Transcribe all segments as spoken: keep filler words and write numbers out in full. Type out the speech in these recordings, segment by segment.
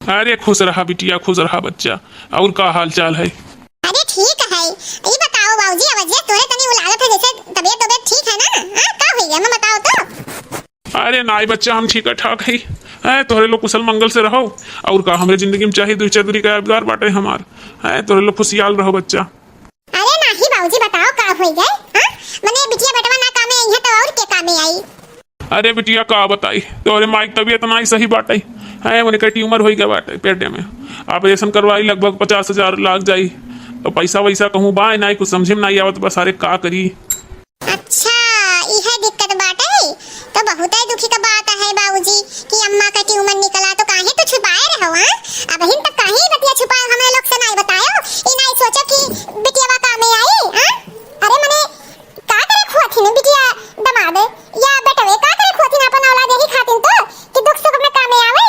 अरे खुश रहा बिटिया, खुश रहा बच्चा। और का हाल चाल है? अरे ठीक है। ई बताओ बाबूजी, आवाजिया तोरे तनी उ लागत है जैसे तबीयत, तबीयत ठीक है ना? हाँ, का होई है, हमें बताओ तो। अरे नाई बच्चा, हम ठीक ठाक है। हैं, तोहरे लोग कुशल मंगल से रहो। और का, हमरे जिंदगी में चाही दुई चार रुपया का रोजगार बाटे हमार। हैं, तोहरे लोग खुशियाल रहो बच्चा। अरे नाही बाबूजी, बताओ का होई गए? हाँ? मने बिटिया बेटवा ना कामे आई है तो और के कामे आई? अरे बिटिया का बताई, तोहरे माई के तबीयत नाही सही बाटे। हैं, उनके ट्यूमर होई गए बाटे पेटे में। ऑपरेशन करवाई, लगभग पचास हजार लाग जाई। तो पैसा वैसा कहूँ बाय नाही, कुछ समझे में नाही आवत बा सारे, का करी। अच्छा, इहे दिक्कत बाटे। तो बहुते दुखी का बात है बाबूजी कि अम्मा का ट्यूमर निकला, तो काहे तो छुपाए रहो, हाँ? अबहिन तक काहे बतिया छुपाए, हमरे लोग से नाही बतायो। ई नाही सोचो कि बिटियावा कामे आई, हाँ? अरे मने, का करे खुआथिन बिटिया दमाद या बेटवे, का करे खुआथिन अपन औलाद यही खातिन तो कि दुख सुख में कामे आवे?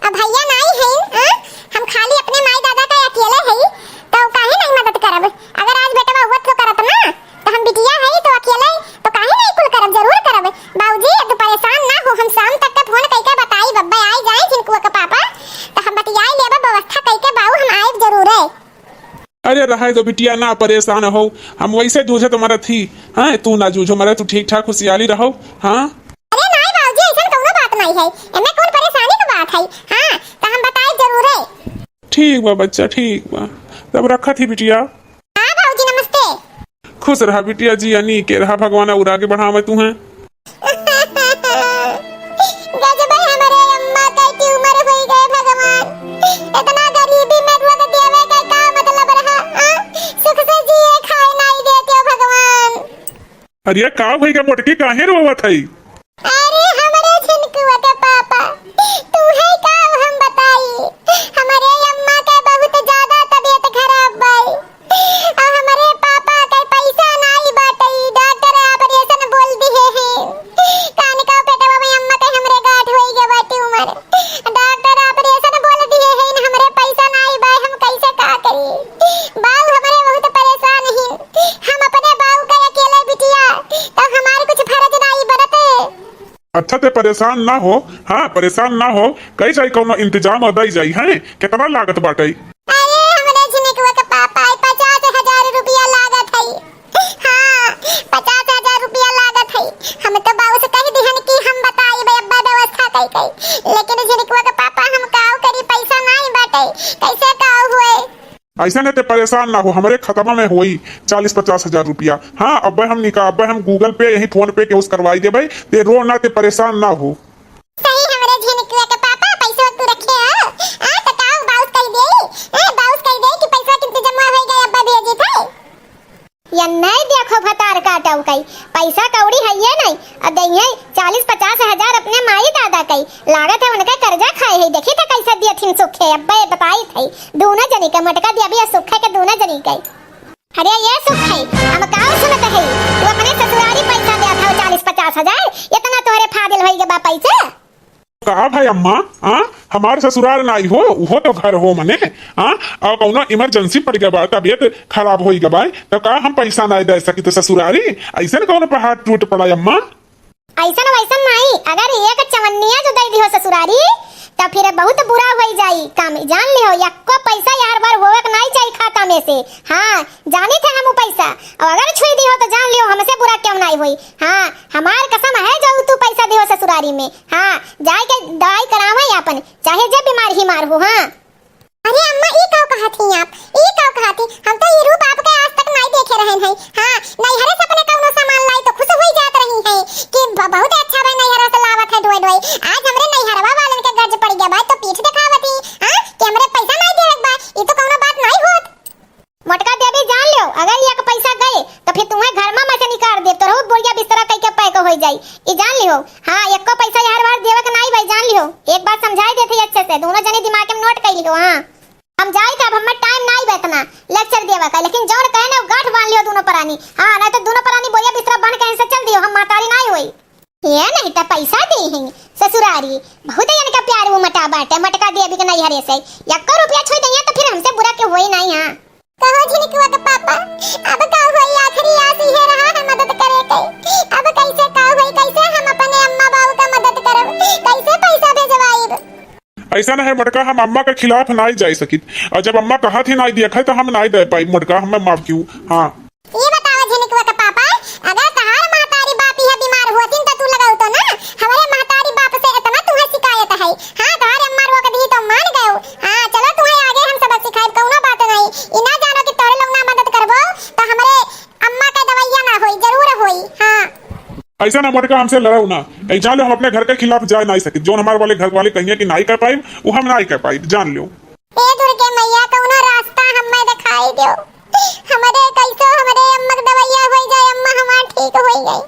अब भैया नाई हईन, हाँ? हम खाली अपने माई दादा का अकेले हई, तो काहे नहीं मदद करब? अगर आज बेटवा हुआ तो करत ना, तो हम बिटिया हई तो अकेले, तो काहे नहीं कुल करब? जरूर करब। बाबूजी, अब तू परेशान ना हो, हम शाम तक के फोन कइके बताई, बब्बे आई जाए झिनकुआ के पापा, तो हम बतियाई लेबे, व्यवस्था कइके बाऊ हम आइब जरूर है। अरे रहे दो बिटिया, ना परेशान हो, हम वैसे जूझत मरत ही। हाँ, तू ना जूझो मरत, तू ठीक ठाक खुशियाली रहो। हाँ। अरे नाई बाबूजी, ऐसन कौनो बात नहीं है, एमे कौन परेशानी की बात है? हाँ, तो हम बताए जरूर है। ठीक बा बच्चा, ठीक बा, तब रखत ही बिटिया। हाँ बाबूजी, नमस्ते। खुश रहा बिटिया, जिया नीके रहा, भगवान और आगे बढ़ावे तुहें। गजबे हमरे अम्मा के ट्यूमर होई गए भगवान। इतना गरीबी में रोग देवे के का मतलब रहा, हाँ? सुख से जिए खाए नाई देते हो भगवान। अरे का होई गए मोटकी, काहे रोवत है? अरे हमरे झिनकुआ के पापा, तू है का हम बताई, हमरे अम्मा के बहुत ज्यादा तबीयत खराब बाई। आ हमरे पापा के पैसा नाई बाटे, डॉक्टर ऑपरेशन बोल दिए हैं। कान का पेटवा में अम्मा के हमरे गांठ होई गए बा ट्यूमर। डॉक्टर ऑपरेशन बोल दिए हैं, हमरे पैसा नाई बा, हम कैसे का करी? बाऊ हमरे बहुत परेशान हैं। हम अपने बाऊ के अकेले बिटिया, तो हमारे कुछ फर्ज नाई बनते। अच्छा ते परेशान ना हो, हाँ परेशान ना हो, कई जाई कौनो इंतजाम और दई जाई, हैं? कितना लागत बाटे? अरे, हमरे झिनकुआ के पापा, ई पचास हजार रुपया लागत है। हाँ, पचास हजार रुपया लागत है। हम तो बाऊ से कह दिहन कि हम बताई बे अब्बा व्यवस्था कई कई, लेकिन झिनकुआ के पापा हम काऊ करी, पैसा नाई बाटे, कैसे काऊ हुए? ऐसा नहीं ते परेशान ना हो, हमरे खतवा में होई चालीस पचास हजार रुपया। हाँ, अब्बे हम निका-, अब्बे हम Google Pay, यही PhonePe के उस करवाई देबे, ते रो ना, ते परेशान ना हो। सही हमरे झिनकुआ के पापा, पैसवा तू रखे हो? आ, तो का बाउस कह देई? ए, बाउस कह देई कि पैसवा के इंतजाम होई गए, अब्बा भेजी थे। या नहीं देखो भतार काटउ कई, पैसा कौड़ी हइये नहीं। अब दइहे चालीस पचास हजार अपने माई दादा कई, लागत है उनका कर्जा खाए है। देखी तो कैसे दियथिन सुखे, अब्बे बताई थे, दूनो जनी के, मोटका देबी या सुखे के दूनो जनी के। अरे ये सुख है, हम का सुनत है? तू अपने ससुरारी पैसा देत हौ चालीस पचास हजार, इतना तोहरे फाजिल होई के बा पैसा? का भाई अम्मा, हाँ? हमार ससुरार नाई हो, उहो तो घर हो मने, हाँ? और कौनो emergency पड़ गया बा, तबीयत खराब होई गया बा, तो का हम पैसा नाई दे सकी तो ससुरारी? ऐसे न कौनो पहाड़ टूट पड़ा अम्मा? ऐसन वैसन नाई, अगर एक चवन्निया जो दे दिहो ससुरारी, तो फिर बहुत बुरा होई जाई काम। जान लिहो, यक्को पैसा यार बार होवे के नाई चाहिए खाता में से। हाँ, जानी थे हम उ पैसा, और अगर छुई दिहो तो जान लिहो हमसे बुरा क्यों नाई होई। हाँ, हमार कसम है जो तू पैसा दिहो ससुरारी में। हाँ, जाए के दवाई करावे आपन, चाहे जे बीमार ही मार हो। हाँ। अरे अम्मा, ई का कहत ही आप? ई का कहत ही? हम तो ई रूप आपके आज तक नाई देखे रहन है। हाँ, नैहरे से अपने कौनो सामान लाई तो खुश होई जात रही है कि ब-, बहुत अच्छा भाई नैहरा से लावत है ढोए ढोए। आज हमरे नैहरवा वालन के गर्ज पड़ गया बा तो पीठ दिखावत ही, हाँ, कि हमरे पैसा नाई देवे के बा। ई तो कौनो बात नाई होत। मोटका देवी जान लियो, अगर एक पैसा गए तो फिर तुम्हें घर में से निकाल दे, तो रहू बोरिया बिस्तरा कई के पैक हो जाई। ई जान लियो, हाँ, एको पैसा यार बार देवे के नाई भाई, जान लियो। एक बार समझाई देते अच्छे से, दोनों जने दिमाग में नोट कर लियो। हाँ, हम जाई का, अब हमें टाइम नाई बा इतना लेक्चर देवे का, लेकिन जौन कहे ना, गांठ बांध लियो दोनों परानी। हाँ, नहीं तो दोनों परानी बोरिया बिस्तरा बांध के से चल दियो, हम मातारी नाई होई। ये नहीं तो पैसा दे हैं ससुरारी, बहुत इनका प्यार वो मटा बाटे, मटका देवी के नैहरे से। यक्को रुपया छोड़ दइया तो फिर हमसे बुरा के होई नहीं। हाँ, कहो झिनकुआ के पापा, अब का होई? आखिरी आस इहे रहा है मदद करे के। अब कैसे का होई, कैसे हम अपने अम्मा बाबू का मदद करब, कैसे पैसा भेजवाइब? अइसन है मोटका, हम अम्मा के खिलाफ नाई जाए सकित, और जब अम्मा कहत ही नाई दिया खाए तो हम नाई दे पाई मोटका, हमें माफ किहू। हाँ। ये बताओ झिनकुआ के पापा, अगर तहार महतारी बाप यह बीमार होतिन तो तू लगाऊ तो ना? हमरे महतारी बाप से इतना तुम्हें शिकायत है। हाँ, तहार अम्मा रोक दी तो मान गयो। हाँ, चलो तुम्हें आगे हम सबक सिखाए, कौनो बात नहीं। इना जानो कि तोरे लोग ना मदद करबो तो हमरे अम्मा का दवाइया ना होई, जरूर होई। हाँ। अइसन मोटका, हमसे लड़ाऊ ना। ए, जान लो, हम अपने घर के खिलाफ जाए नाई सकित। जौन हमारे वाले घर वाले कहिए कि नाई कर पाइब, वो हम नाई कर पाइब, जान लो। ए दुर्गे मैया, कौनो रास्ता हमें दिखाई दो। हमरे कैसो हमरे अम्मा के दवाइया होई जाए, अम्मा हमार ठीक होई गई।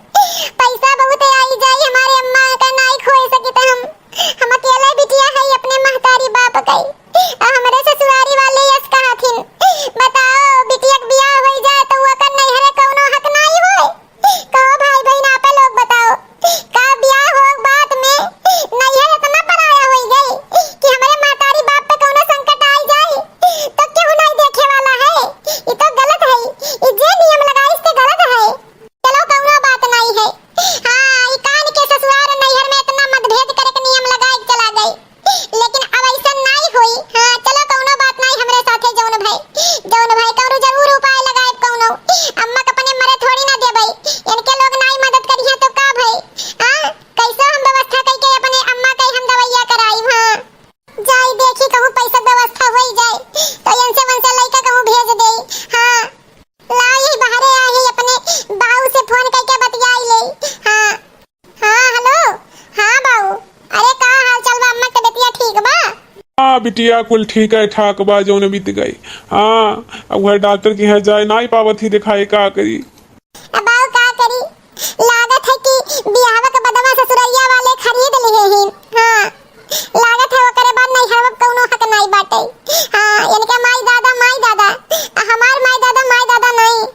पैसा बहुत आई जाए, हमारे अम्मा का नाई खोए सकित हम। हम अकेले बिटिया है अपने महतारी बाप के। आ हमरे ससुरारी वाले यस कहथिन, बताओ, बिटिया के बियाह होई जाए तो ओकर नैहरे कौनो हक नाई होए? कहो भाई बहिन, आपे लोग बताओ, का बियाह हो बाद में नैहर इतना पराया होई गई कि हमरे महतारी बाप पे कौनो संकट आई जाए तो केहू नाई देखे वाला है? ये तो गलत है, ये जे नियम लगाइस ते गलत है। चलो, कौनो बात नाई है। हाँ, ई कान के ससुरार नैहर में इतना मतभेद करे के नियम लगाए के चला गए, लेकिन अब अइसन नाई होई। हाँ, चलो, कौनो बात नाई, हमरे साथे जौन भाई, जौन भाई कौनो जरूर उपाय लगाए कौनो। अम्मा के अपने मरे थोड़ी ना देबै, इनके लोग नाई मदद करिहे तो का भाई? हाँ, कैसे हम व्यवस्था करके अपने अम्मा के हम दवाइया कराई? हाँ, जाई देखी कहूँ पैसा व्यवस्था होई जाए तो इनसे उनसे लइका कहूँ भेज देई। हाँ। ला, यही बहरे आ, यही अपने बाऊ से फोन करके बतियाई ले। हाँ, हाँ, हेलो, हाँ बाऊ, अरे का हाल चाल बा, अम्मा के तबियतिया ठीक बा? हाँ बिटिया, कुल ठीक है ठाक बा, जौन बीत गई। हाँ, अब वह डॉक्टर के यहाँ जाए, नाई पावत ही दिखाए, का करी? अब बाऊ का करी, लागत है कि बियाहवा के बदवा ससुरैया वाले खरीद लिहे ही। हाँ, लागत है ओकरे बाद नैहरवा कौनो हक नाई बाटे। हाँ, इनके माई दादा, माई दादा, आ हमार माई दादा, माई दादा नाई।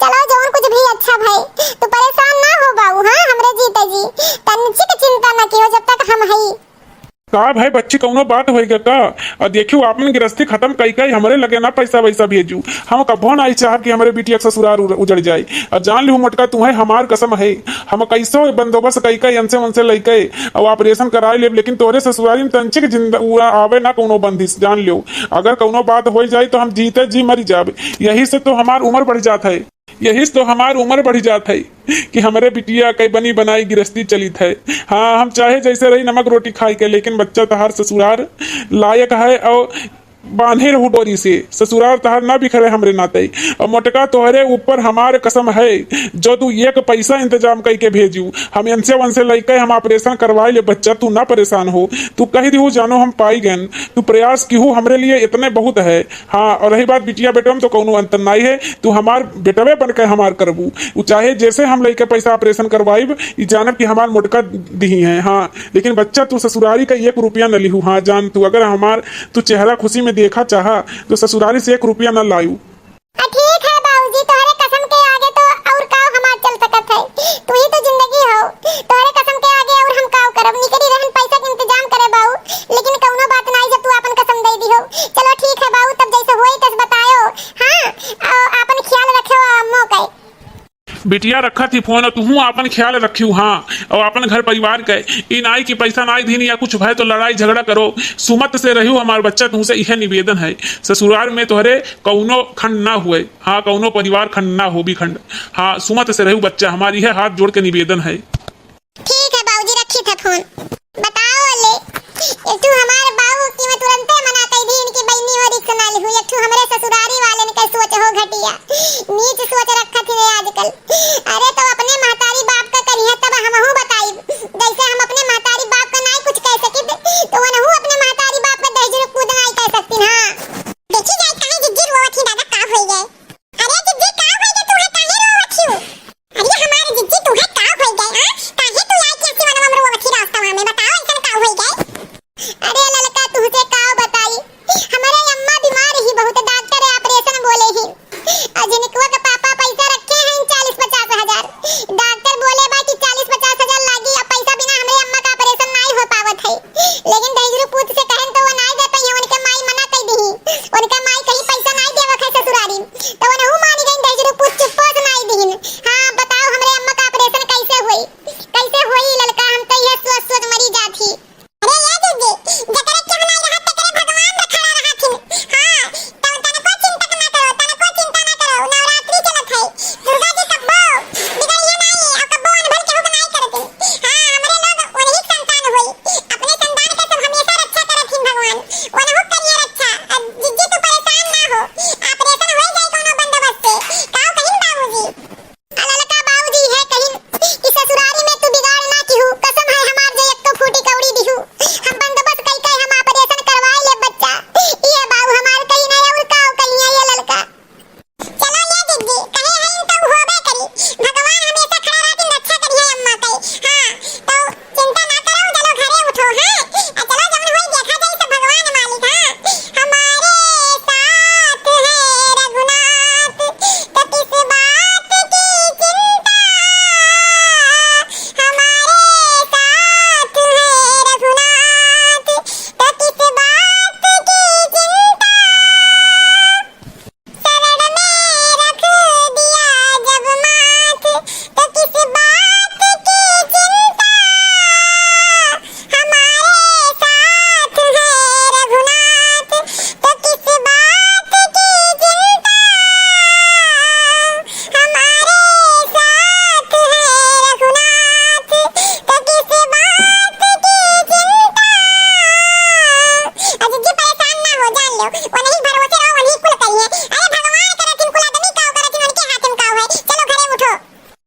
चलो, जौन कुछ भी अच्छा भाई, तू परेशान ना हो बाऊ। हाँ, हमरे जीते जी, तनिचिक चिंता ना किहो, जब तक हम हई। का भाई बच्ची, कौनो बात होइगा का? आ देखियो, आपन गिरस्ती खतम कई कई हमरे लगे ना पैसा वैसा भेजू। हम कभो नाई चाहब कि हमरे बिटिया के ससुरार उड़-, उजड़ जाए। आ जान लिहू मोटका, तुहे हमार कसम है, हम कैसो बंदोबस्त कई कई, इनसे उनसे लइके, अब ऑपरेशन कराए लेब, लेकिन तोरे ससुरारी में तंचिक जिंदा उड़ा आवे ना कौनो बंदिश, जान लियो। अगर कौनो बात होइ जाए तो हम जीते जी मरी जाब। यही से तो हमार उम्र बढ़ जात है। यही से तो हमार उम्र बढ़ जात है कि हमरे बिटिया के बनी बनाई गिरस्ती चलित है। हाँ, हम चाहे जैसे रही नमक रोटी खाए के, लेकिन बच्चा तहार ससुरार लायक है और बांधे रहू डोरी से, ससुरार तहार ना बिखरे हमरे नाते। और मोटका, तोहरे ऊपर हमार कसम है, जो तू एक पैसा इंतजाम कई के भेजू, हम इनसे उनसे लइके हम ऑपरेशन करवाए ले बच्चा, तू ना परेशान हो। तू कह दिहू, जानो हम पाई गन, तू प्रयास किहू हमरे लिए इतने बहुत है। हाँ, और रही बात बिटिया बेटवा में तो कौनो अंतर नाई है, तू हमार बेटवे बन के हमार करबू। उ चाहे जैसे हम लइके पैसा ऑपरेशन करवाइब, ई जानब कि हमार मोटका दिही है। हाँ, लेकिन बच्चा तू ससुरारी का एक रुपया न लिहू। हाँ जान तू, अगर हमार तू चेहरा खुशी में देखा चाहा तो ससुरारी से एक रुपया न लायू। आ, ठीक है बाबूजी, तोहरे कसम के आगे तो और का हमार चल सकत है? तू ही तो जिंदगी हो, तोहरे कसम के आगे और हम का करब? निकली रहन पैसा के इंतजाम करे बाऊ, लेकिन कौनो बात नाई, जब तू आपन कसम दे दिहो। चलो ठीक है बाऊ, तब जैसे होई तस बतायो। हाँ, आ, आपन ख्याल रखो अम्मो के। बिटिया रखत ही फोन, तुहू आपन ख्याल रखियो। हाँ, और आपन घर परिवार के, ई नाई कि पैसा नाई दीन या कुछ भय तो लड़ाई झगड़ा करो। सुमत से रहियो हमार बच्चा, तुहसे इहे निवेदन है। ससुराल में तोहरे कौनो खंड ना हुए। हाँ, कौनो परिवार खंड ना हो भी खंड। हाँ, सुमत से रहियो बच्चा, हमार इहे हाथ जोड़ के निवेदन है। ठीक है बाबूजी, रखी थे फोन। बताओ ले, एक ठू हमार बाऊ की मैं तुरंते मना कई दी इनकी बहनी हो रिक्स ना लिहू, एक ठू हमरे ससुरारी वालन के सोच हो घटिया, नीच सोच रखत ही आजकल। अरे तो अपने महतारी बाप का करिए तब हमहू बताई, जैसे हम अपने महतारी बाप का नाई कुछ कह सकित तो वनहू अपने महतारी बाप का दहिजरू कूद नाई कह सकती। हाँ, देखी जाए काहे जिज्जी रोवत ही दादा, का होई गए? अरे जिज्जी, का होई गए, तू है काहे रोवत ही? अरे हमारे जिज्जी, तू है का होई गए? हाँ,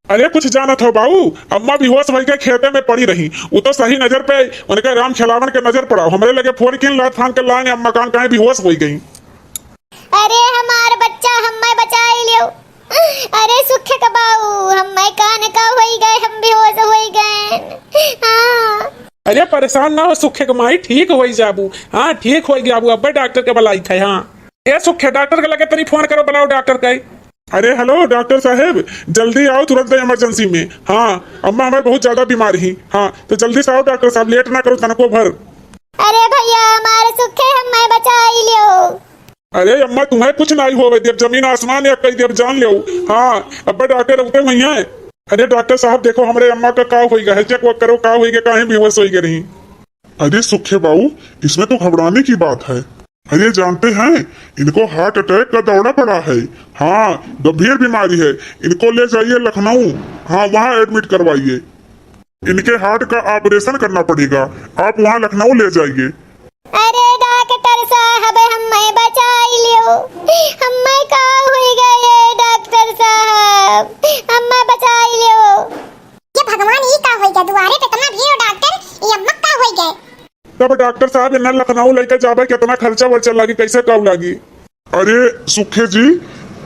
अरे कुछ जानत हो बाऊ, अम्मा बेहोश होई के खेते में पड़ी रही। उ तो सही नजर पे उनके राम खेलावन के नजर पड़ा। हमरे लगे फोन किन, लात फान के लाएन, अम्मा कान काहे बेहोश होई गई। अरे हमार बच्चा, हम्मे बचाई लियो। अरे सुखे का बाऊ, हम्मे कान का होई गए, हम बेहोश होई गए। हाँ। अरे परेशान ना हो सुखे के माई, ठीक होई जाबू। हाँ, ठीक होई जाबू। अब्बे डॉक्टर के बुलाई थे। हाँ, ए सुखे, डॉक्टर के लगे तनी फोन करो, बुलाओ डॉक्टर के। अरे हेलो डॉक्टर साहेब, जल्दी आओ तुरंत इमरजेंसी में। हाँ, अम्मा हमारे बहुत ज्यादा बीमार ही। हाँ, तो जल्दी से आओ डॉक्टर साहब, लेट ना करो तनको भर। अरे भैया, हमारे सुखे हम्मे बचाई लियो। अरे अम्मा, तुम्हें कुछ नहीं होवे देब, जमीन आसमान एक कई देब, जान लियो। हाँ, अब्बे डॉक्टर उठे हुई हैं। अरे डॉक्टर साहब, देखो हमरे अम्मा का का होई गया है, चेक वेक करो का होई गया, काहे बेहोश होई गई रही। अरे सुखे बाऊ, इसमें तो घबराने की बात है। अरे जानते हैं, इनको हार्ट अटैक का दौरा पड़ा है। हाँ, गंभीर बीमारी है। इनको ले जाइए लखनऊ। हाँ, वहाँ एडमिट करवाइए। इनके हार्ट का ऑपरेशन करना पड़ेगा, आप वहाँ लखनऊ ले जाइए। अरे डॉक्टर साहब, हम्मे बचाई लियो, हम्मे का होई गए डॉक्टर साहब, हम्मे बचाई लियो। ये भगवान, ई का होई गए? दुआरे पे इतना भीड़ हो डॉक्टर, ये अम्मा का होई गए? तब डॉक्टर साहब, इन्हें लखनऊ लेके जाबे, कितना खर्चा वर्चा लागी, कैसे का लागी? अरे सुखे जी,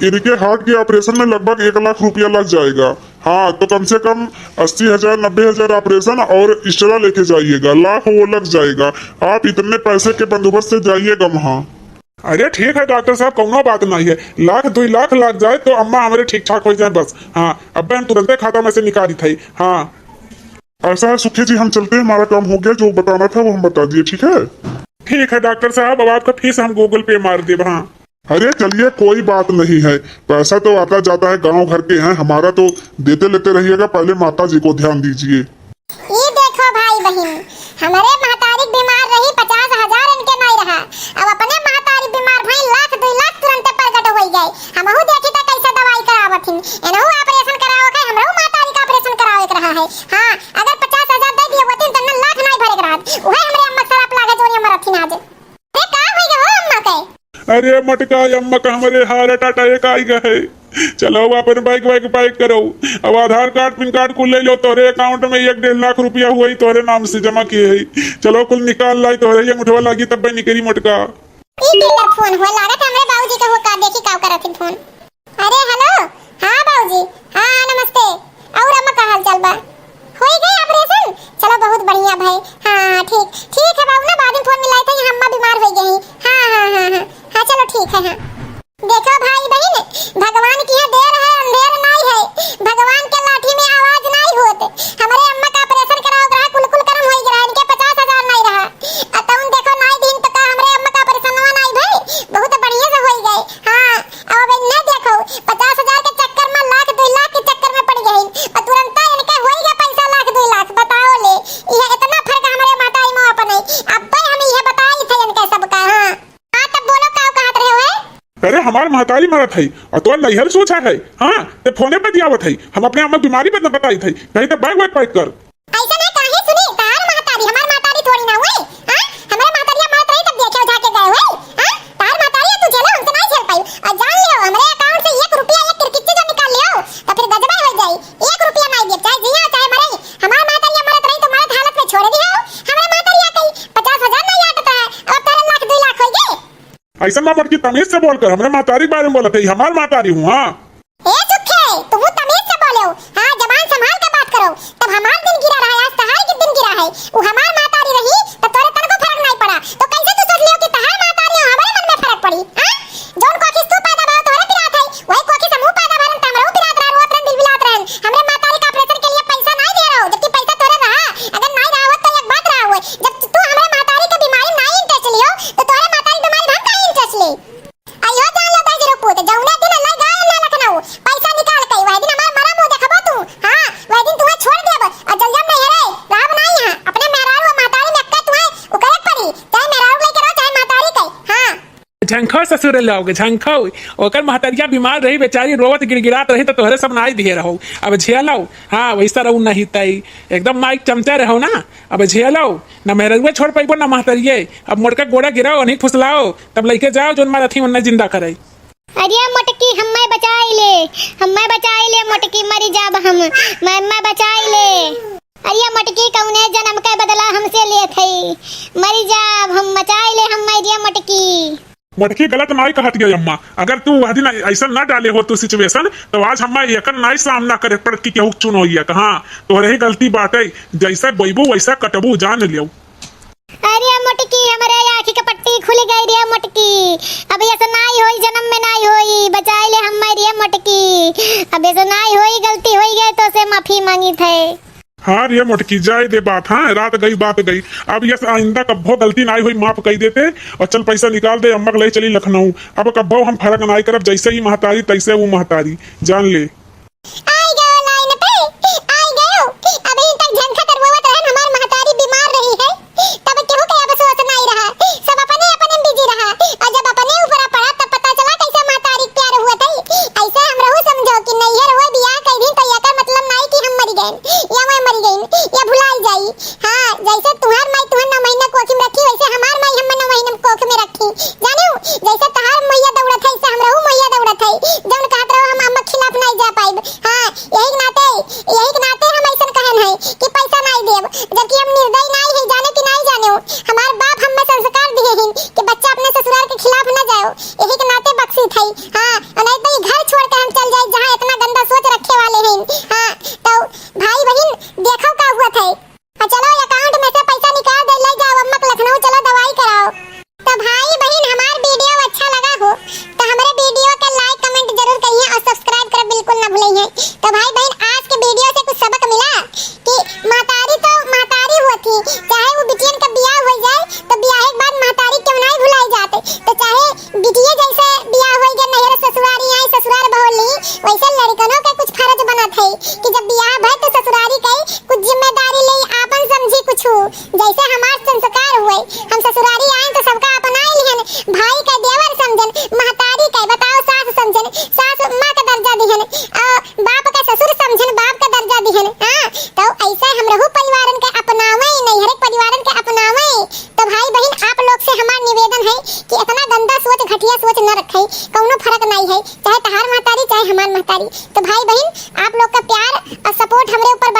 इनके हार्ट के ऑपरेशन में लगभग एक लाख रुपया लग जाएगा। हाँ, तो कम से कम अस्सी हजार, नब्बे हजार ऑपरेशन और एक्स्ट्रा लेके जाइएगा, लाख वो लग जाएगा। आप इतने पैसे के बंदोबस्त से जाइएगा वहाँ। अरे ठीक है डॉक्टर साहब, कौनो बात नहीं है, लाख दुई लाख लग जाए तो अम्मा हमारे ठीक ठाक हो जाए बस। हाँ, अब हम तुरंते खाता में से निकाली थे। हाँ। ऐसा है सुखी जी, हम चलते हैं, हमारा काम हो गया, जो बताना था वो हम बता दिए, ठीक है? ठीक है डॉक्टर साहब, अब आपका फीस हम Google Pay मार देब। हाँ। अरे चलिए, कोई बात नहीं है, पैसा तो आता जाता है, गांव घर के हैं, हमारा तो देते लेते रहिएगा, पहले माता जी को ध्यान दीजिए। ई देखो भाई बहिन, हमरे महतारी बीमार रही, पचास हजार इनके नहीं रहा, अब अपने महतारी बीमार भई, लाख दुई लाख तुरंते प्रगट होई गए। हमहू देखी त कैसे दवाई करावत हिन, एनहू ऑपरेशन करावे के, हमरो महतारी का ऑपरेशन करावे के रहा है। हाँ, अगर पचास हजार दे दिए होती त लाख नहीं भरे के रहत, उहे हमरे अम्मा के सराप लागे जोनिया मरत हिन आज। अरे का होई गए हो अम्मा के? अरे मोटका, अम्मा का हमरे हार्ट अटैक आई गए है। चलो अपन बैग वैग पैक करो, अब आधार कार्ड पैन कार्ड कुल ले लो, तोरे अकाउंट में एक डेढ़ लाख रुपया हुआ ही तोरे नाम से जमा किए है। चलो कुल निकाल लाई, तोरे ये मुठवा लागी तब निकली मोटका। ई किनकर फोन हुआ? लागत हमरे बाबूजी का हुआ का, देखी का करत हिन फोन। अरे हेलो, हाँ बाबूजी, हाँ नमस्ते। और अम्मा का हाल चाल बा? होई गए ऑपरेशन? चलो बहुत बढ़िया भाई। हाँ हाँ ठीक, ठीक है बाबू ना, बाद में फोन मिलाई था, यहाँ अम्मा बीमार हो गई। हाँ हाँ हाँ हाँ हाँ, चलो ठीक है। हाँ देखो भाई बहिन, भगवान की यहाँ देर है अंधेर नहीं है, भगवान के लाठी में आवाज नहीं होत। हमरे अम्मा का ऑपरेशन कराओ रहा, कुल कुल करम होई रहा, इनके पचास हजार नहीं रहा। आ तउन देखो नाई दिन तक हमरे अम्मा का ऑपरेशनवा नाई भई, बहुत बढ़िया से होई गए। हाँ, अब इन्हें देखो, पचास हजार के चक्कर में लाख दुई लाख के चक्कर में पड़ गई, और तुरंता इनके होई गए पैसा लाख दुई लाख। बताओ ले, यह इतना फर्क हमरे महतारी में अपने। अब भाई हम यह बताई थे इनके सबका। हाँ, हाँ, तब बोलो का कहत रहे हो? अरे हमार महतारी मरत है और तोर नैहर सोचा है। हाँ, ते फोने पे दियावत है, हम अपने अम्मा बीमारी पे न बताई थे, कहीं तो बैग वैग पैक कर। ऐसा ना काहे सुनी, तार महतारी, हमार महतारी थोड़ी ना हुई। हाँ, हमारे महतारी मरत रही तब देखे उठा के गए हुई। हाँ, तार महतारी है, तू झेलो, हमसे नहीं झेल पाई। और जान लियो, हमारे अकाउंट से एक रुपया, एक किरकिच्ची जो निकाल लियो, तो फिर गजबा हो जाई। एक रुपया नहीं दे, चाहे जिया चाहे मरे। हमार महतारी मरत रही तो मरत हालत में छोड़ दी हो, हमारे महतारी कही पचास हजार नहीं आटत है, अब तारे लाख दुई लाख हो गए। ऐसा ना मोटकी, तमीज से बोल कर, हमरे महतारी के बारे में बोलत है, हमार महतारी हूँ। हाँ। ए सुखे, तुहू तमीज से बोले हो। हाँ, जबान संभाल के बात करो। तब हमार दिन गिरा रहा है, आज तहार के दिन गिरा है। वो हमार महतारी रही, तब तोरे तनको फर्क नहीं पड़ा। तो कैसे तू सोच लियो कि तहार महतारी और हमारे मन में फर्क पड़ी? हाँ? जौन कोखिस तू पैदा भा, तोहरे पिरात है। वही कोखिस हमहू पैदा भा, त हमरो पिरात रहा, रोत रहन, बिलबिलात रहन। हमरे महतारी का ऑपरेशन के लिए पैसा नहीं दे रहो, जबकि पैसा तोरे रहा। अगर नहीं रहा होत तो एक बात रहा हुए। जब तू हमरे महतारी के बीमारी नहीं इंटरेस्ट लियो, तो तोहरे महतारी बीमारी में हम काहे इंटरेस्ट ले? अयो जान लो दहिजरू पूत, जौने दिन ना गए ना लखनऊ, पैसा निकाल के, वही दिन हमार मरा मुंह देखबो तू। हाँ, वही दिन तुम्हें छोड़ देब, और जल जब नहीं रे, रहब नहीं यहाँ। अपने मेहरारू और महतारी में अक्का तुम्हें उकरे पड़ी, चाहे मेहरारू लेके रहो, चाहे महतारी के। हाँ। झंखो ससुर लोग, झंखो। ओकर महतरिया बीमार रही बेचारी, रोवत गिड़गिड़ात रही, तो तोहरे सब नाई दिए रहो। अब झेलो। हाँ, वैसा रहू नहीं तई, एकदम माइक चमचा रहो ना। अब झेलो, ना मेहरुए छोड़ पइबो, ना महतरिये। अब मोटका गोड़ा गिराओ, नहीं फुसलाओ, तब लइके जाओ, जोन मारत ही, उन्ने जिंदा करे। अरे मोटकी, हम्मे बचाई ले, हम्मै बचाई ले मोटकी, मरी जाब हम, मैं, मैं बचाई ले। अरे मोटकी, कौने जनम के बदला हमसे लेत है, मरी जाब हम, बचाई ले हम्मै रे मोटकी। मोटकी, गलत नाई कहत गई अम्मा, अगर तू वह दिन ऐसा न डाले हो तू situation, तो आज हम्मै एकर नाई सामना करे पड़त कि केहू चुनो ये कहाँ, तोहरे ही गलती बाटे, जैसे बोइबू वैसा कटबू, जान लियो। अरे मोटकी, हमरे आँखी के पट्टी खुल गई रे मोटकी, अब ऐसा नाई होई, जनम में नाई होई, बचाई ले हम्मै रे मोटकी, अब ऐसा नाई होई, गलती होई गए तो से माफी मांगी थे। हाँ रे मोटकी, जाए दे बात, हाँ, रात गई बात गई, अब यस आइंदा कब्बो गलती नाई होई, माफ कई देते, और चल पैसा निकाल दे, अम्मा के ले चली लखनऊ, अब कब्बो हम फर्क नाई करब, जैसे ही महतारी तैसे वो महतारी, जान ले। आई गयो लाइन पे, आई गयो। अबहीं तक झंखा करवावत रहन, हमार महतारी बीमार रही है, तब केहू के अब सोच नाई रहा, सब अपने अपने में busy रहा। और जब अपने ऊपर पड़ा तब पता चला कैसे महतारी के प्यार हुआ था। ऐसे हम रहू समझो कि नैहर हुए बियाह कर दी तो एकर मतलब नाई कि हम मरी गए या मैं मरी गई या भुलाई जाई। हाँ, जैसे तुहार माई तुहन नौ महीना कोखी में रखी, वैसे हमार माई हमें नौ महीना में कोख में रखी। जानियो, जैसे तहार मैया दौड़त है, ऐसे हमरहू मैया दौड़त है। जौन कहत रहो हम अम्मा के खिलाफ नहीं जा पाइब। हाँ, यही के नाते, यही के नाते हम ऐसन कहन है कि पैसा नहीं देब, जबकि हम निर्दयी नहीं है, जाने कि नहीं जाने हो। हमार बाप हमें संस्कार दिए हैं कि बच्चा अपने ससुराल के खिलाफ न जाओ, यही के नाते बख्शित है। हाँ, और नहीं तो ये घर छोड़ के हम चल जाए, जहाँ इतना गंदा सोच रखे वाले हैं। हाँ, तो भाई बहन, देखो का हुआ था। हाँ, चलो, account में से पैसा निकाल दे, ले जाओ अम्मा के लखनऊ, चलो दवाई कराओ। तो भाई बहन, हमार video अच्छा लगा हो तो हमरे video के like, comment जरूर करिए और subscribe कर बिल्कुल ना भूलिए। तो भाई बहन, आज के video से कुछ सबक मिला कि महतारी तो महतारी हुआ थी, चाहे वो बिटियन का बियाह हो जाए तो बियाह के बाद महतारी क्यों नहीं भुलाई जाते। तो चाहे बिटिये जैसे बियाह हो गया, नैहर ससुरारी आई, ससुरार बहोली, वैसे लड़कनों के कुछ फर्ज बनत है कि जब बियाह भय तो ससुरारी के कुछ जिम्मेदारी ले, आपन समझी कुछ। जैसे हमार संस्कार हुए, हम ससुरारी आए तो सबका अपनाए लिहन, भाई के देवर समझन, महतारी के बताओ सास समझन, सास माँ का दर्जा दिहन, और बाप का ससुर समझन, बाप का दर्जा दिहन। हाँ, तो ऐसे हम रहू परिवारन के अपनावे, नैहर के परिवारन के अपनावे। तो भाई बहन, आप लोग से हमार निवेदन है कि इतना गंदा सोच, घटिया सोच न रखे, कौनो फर्क नहीं है, चाहे तहार महतारी चाहे हमार महतारी। तो भाई बहन, आप लोग का प्यार और support हमरे ऊपर